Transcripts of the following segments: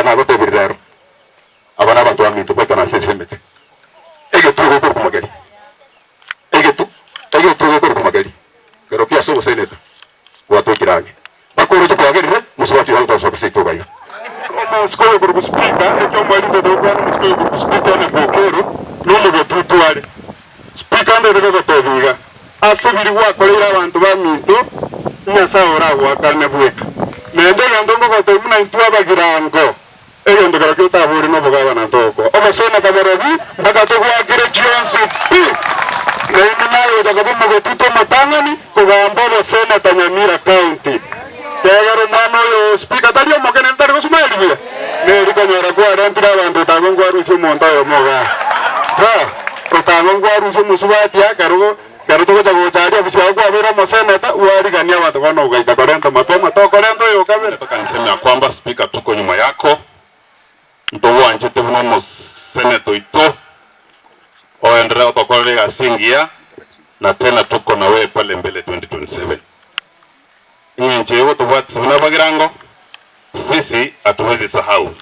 Speaker nagotebirie rero, aba nabanto baminto baikana ase esemete. Egetuo gekorokwa Mageri, egetu egetuo gekorokwa Mageri, kerokio ase oboseneta gwatokire ang'e. Mpaka oroche kwagerire, mosubati oyo agotosoka seito iga iga. Omosike oyo okorokwa Speaker, ekio omwarito togokwana omosike oyo okorokwa Speaker one bw'Okero, nomogetutu are. Speaker ndete gogotebia iga, ase biria gwakoreire abanto baminto, Nyasae oragoakane bweka. Naende egento ngogotebia buna intwe abagirango, egento kerokio otabori nobogabana ntogokoa oboseneka borobi mpaka togoakire chionsi pi. Naende nagocha koba omogetutu omotang'ani kogamba oboseneta Nyamira County. Kiagera omwana oyo o speaker tari omokenene tari gosoma eri buya, neri konyora kwarentire abanto otango nkwarusia omonto oyomo igaa. Bra, otango nkwarusia omosubati aa kero kero togocha gocha aria ofisi yao kwabeire omoseneta, warigania abanto bono ogaika korenta mapema tokorenta oyo okabere. Nataka niseme ya kwamba speaker tuko nyuma yako, ntogwanchete buna omoseneta oito, oenderere gotokorera egasi engiya na tena tuko na wewe pale mbele 2027. Eng'encho eye gotobwatisia buna abagirango, sisi hatuwezi sahau.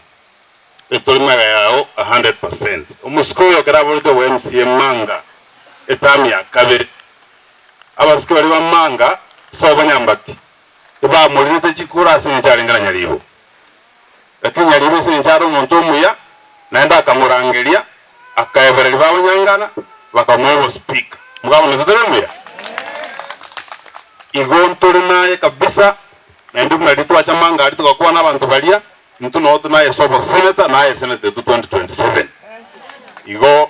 Etori magega yao a hundred percent. Omosike oyo ekero aborete obo MCA Manga eterm ya kabere, abasike baria ba Manga sobo Nyambati ebamorirete chikura ase eng'encho arenge na Nyaribo. Lakini Nyaribo ase eng'encho are omonto omuya naende akamorangeria akaebereria bagonyangana bakamoa obospeaker. Mokabona totari omuya? Igo ntore naye kabisa naende buna riria twacha Manga aria togakwana abanto baria, intwe noo naye ase oboseneta naye eseneta etwo 2027. Igo.